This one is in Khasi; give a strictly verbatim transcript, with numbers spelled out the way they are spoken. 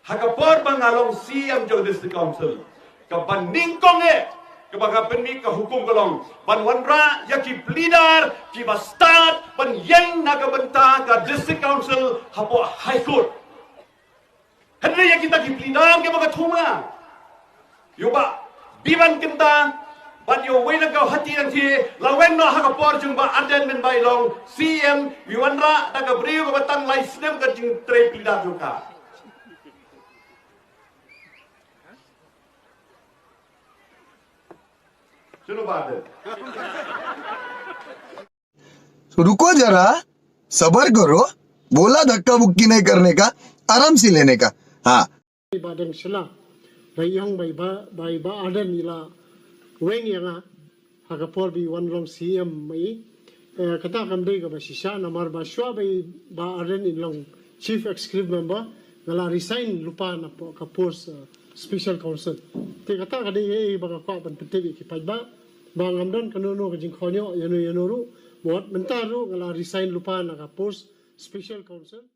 Ha ka por ba nga long C M jong District Council, kaba nyngkong eh kaba nga pynmih ka hukum ka long ban wanrah ïa ki pleader kiba stad ban ïeng na ka bynta ka District Council hapoh High Court. Hynrei ïa kita ki pleader kiba ka thung nga, ïa u Bah Biban Kynta bad ïa u Wei Laka Hati Nangthie, la wan noh ha ka por jong Bah Ardent mynba i long C M, i wanrah da ka briew kaba tang lai snem ka jingtrei pleader jong ka. Shano Bah Ardent? तो रुको जरा, सबर करो। बोला धक्का बुक्की नहीं करने का, आराम से लेने का। हाँ। Ba dang shala ba i ong ba i Bah Ardent i la weng ïa nga ha ka por ba i wan long C M ma i. Kata kam dei kaba shisha namar ba shuwa ba i Bah Ardent i long Chief Executive Member, nga la resign lypa na ka post Special Counsel. Te kata ka dei ïa i ba nga kwah ban pyntip ïa ki paidbah ba ngam don kano kano ka jingkhynñiuh ïano ïano ruh. Bad mynta ruh nga la resign lypa na ka post Special Counsel.